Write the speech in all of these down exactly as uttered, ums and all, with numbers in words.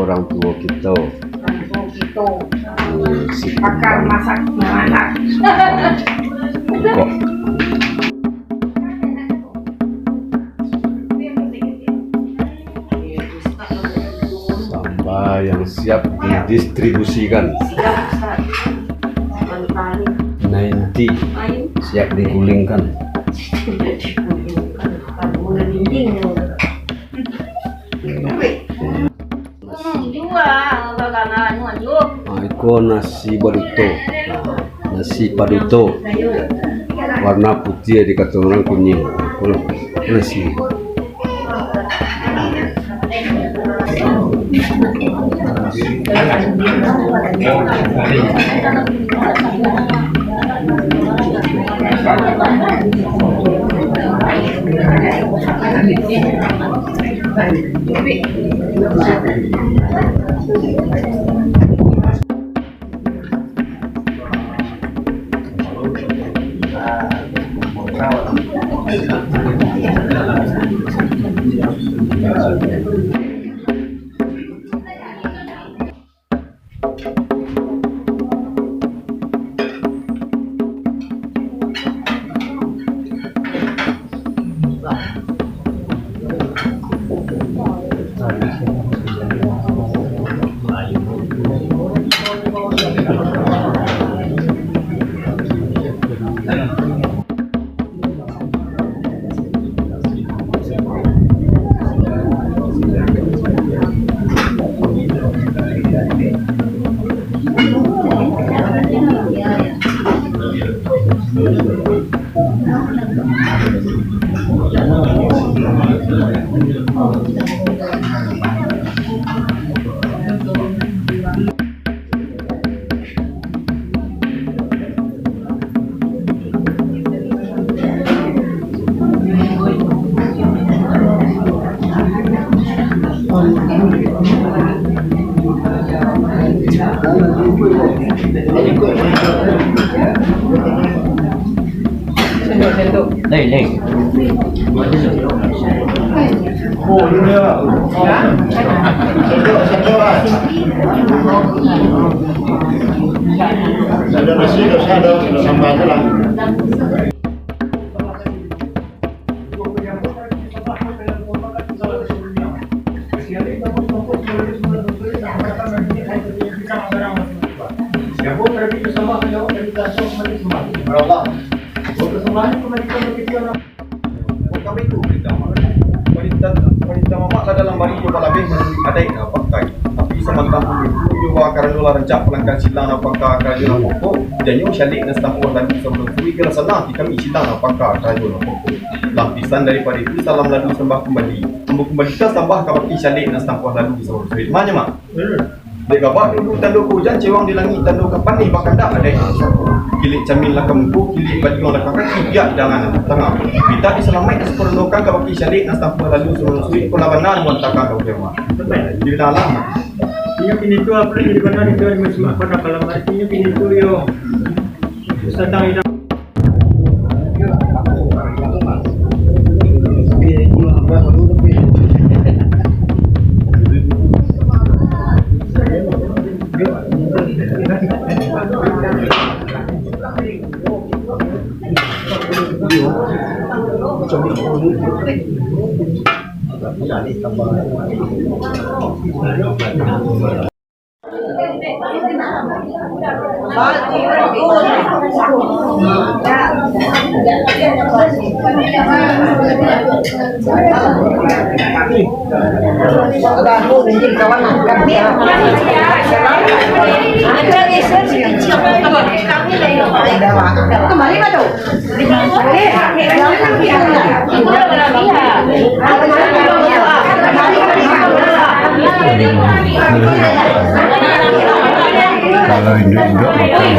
Orang tua kito. Orang tua kito. Hmm, si pakar masak, memasak. Pokok. Samba yang siap didistribusikan. Nanti siap digulingkan. Ah, iko nasi baduto. Nasi paduto. Warna putiah, dikato urang kuning. Nasi. Lai, lai. Sudah nasi, sudah sambal, sudah. Kami tu perintah mamak. Perintah, perintah mamak lah dalam bari jo balabeh adaik nan pakai. Tapi samantang pun itu, jo karano lah rancak palangka silang nan pangka karajo nan pokok, janyo syalek nan satampuah lalu sabalun suruik, lah sanang di kami silang nan pangka karajo nan pokok. Lapisan daripado itu, salam lalu sambah kumbali. Ambo kumbalikan sambah kabake syalek nan satampuah lalu sabalun suruik. Manya, Mak? Dek gabak dulu tando ka ujan, cewang di langik tando ka paneh, bakandak adaik nan sako. Kilik camin lah ka muko, kilik baliuang lah ka kaki, biak idangan nan tangah. Mintak disalamaik, disaparonokan kabake syalek nan satampuah lalu sabalun suruik, kok lah bana ambo antakan ka ujan, Mak. Jadi bana lah, Mak. Inyo kini tu apo lagi di bana di tuan Mak, pada malam hari inyo kini tu yo. Satang idang. Kembali, Pak, tu. Kalau induak-induak makan.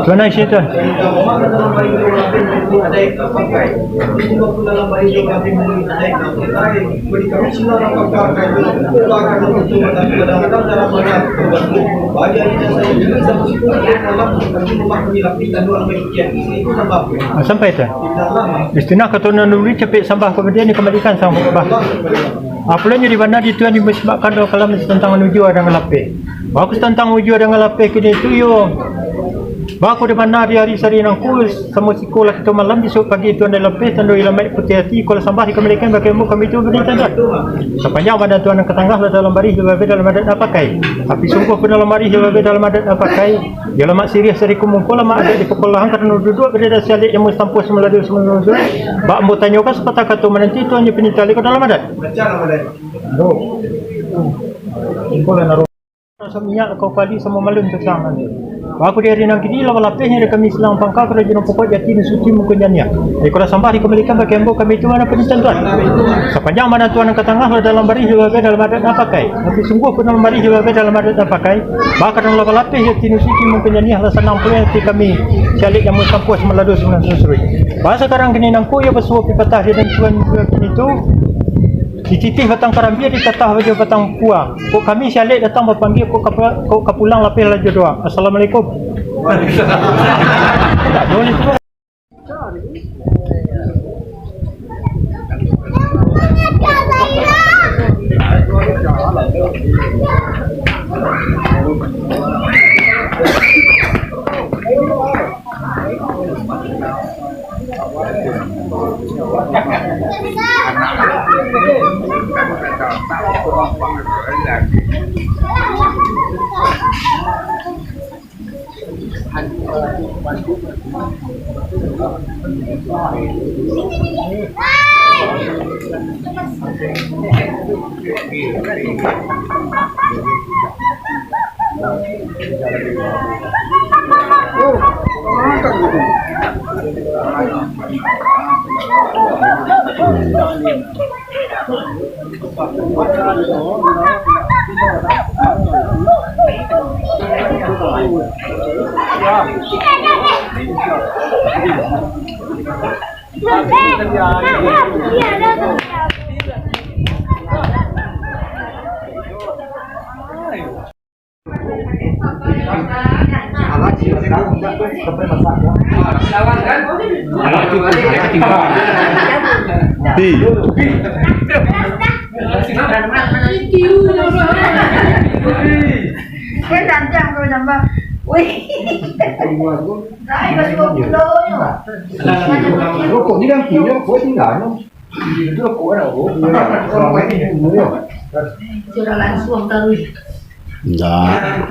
Tuan Aisyah, Tuan. Ah, sampai, Tuan. Istilah kato nan dulu capek sambah, kamudian dikambalikan sambah. Apo lai nyo di bana di Tuan dimusbahkan doa kalam tantang manuju adang lapeh. Bagus tantang manuju adang lapeh kini tu yo. Bako di bana di ari sari nangku, samo siko lah kito malam, bisuak pagi Tuan di lapeh, tando ilamaik putiah ati, kalau sambah dikambalikan bak kami, kami tu bani tanda. Sapanjang bana Tuan nan katanggah lah dalam barih, lah babe dalam adat nan pakai. Tapi sungguah pun dalam barih, lah babe dalam adat nan pakai. Yo lamak siriah sari kumungko, lamak adat di pokok lahang, karano duduak bada di sialek, jamu sampuah, samalado, samalado. Bak ambo tanyokan sapatah kato, mananti Tuan nyo pinitali ko dalam adat. Aduh. Kumungko lah naruh. Rasa minyak, lakau kali, samo malun tantang nanti. Bako di ari nan kini, lawa lapeh nyo dari kami silang pangka, karajo nan pokok jati nan suci mungkin janiah. Iko lah sambah dikambalikan bak ambo, kami tu mano panitian Tuan. Sapanjang bana Tuan nan katanggah lah dalam barih, lah babe dalam adat nan pakai. Tapi sungguah pun dalam barih, lah babe dalam adat nan pakai. Bako nan lawa lapeh jati nan suci mungkin janiah, lah sanang pulo ati kami. Sialek jamu sampuah, samalado, samalado. Bak sakarang kini nangko, yo basuo pipatah di nan Tuan juo kini tu. Dititih batang karambia, ditatah jo batang pua. Kok kami sialek datang bapanggia, kok ka, kok ka pulang lapeh lah jo doa. Assalamualaikum. Rokok ni kan punyo, rokok tinggal. Sudah langsung taruh. Ndak.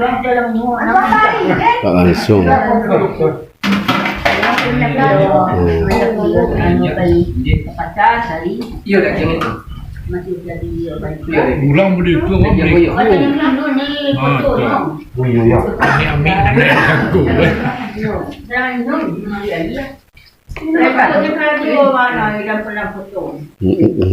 Tak langsung. Hmm. Ulang boleh tu, orang boleh tu. Ah, tak. Ini ambil dan aku. Mm-mm.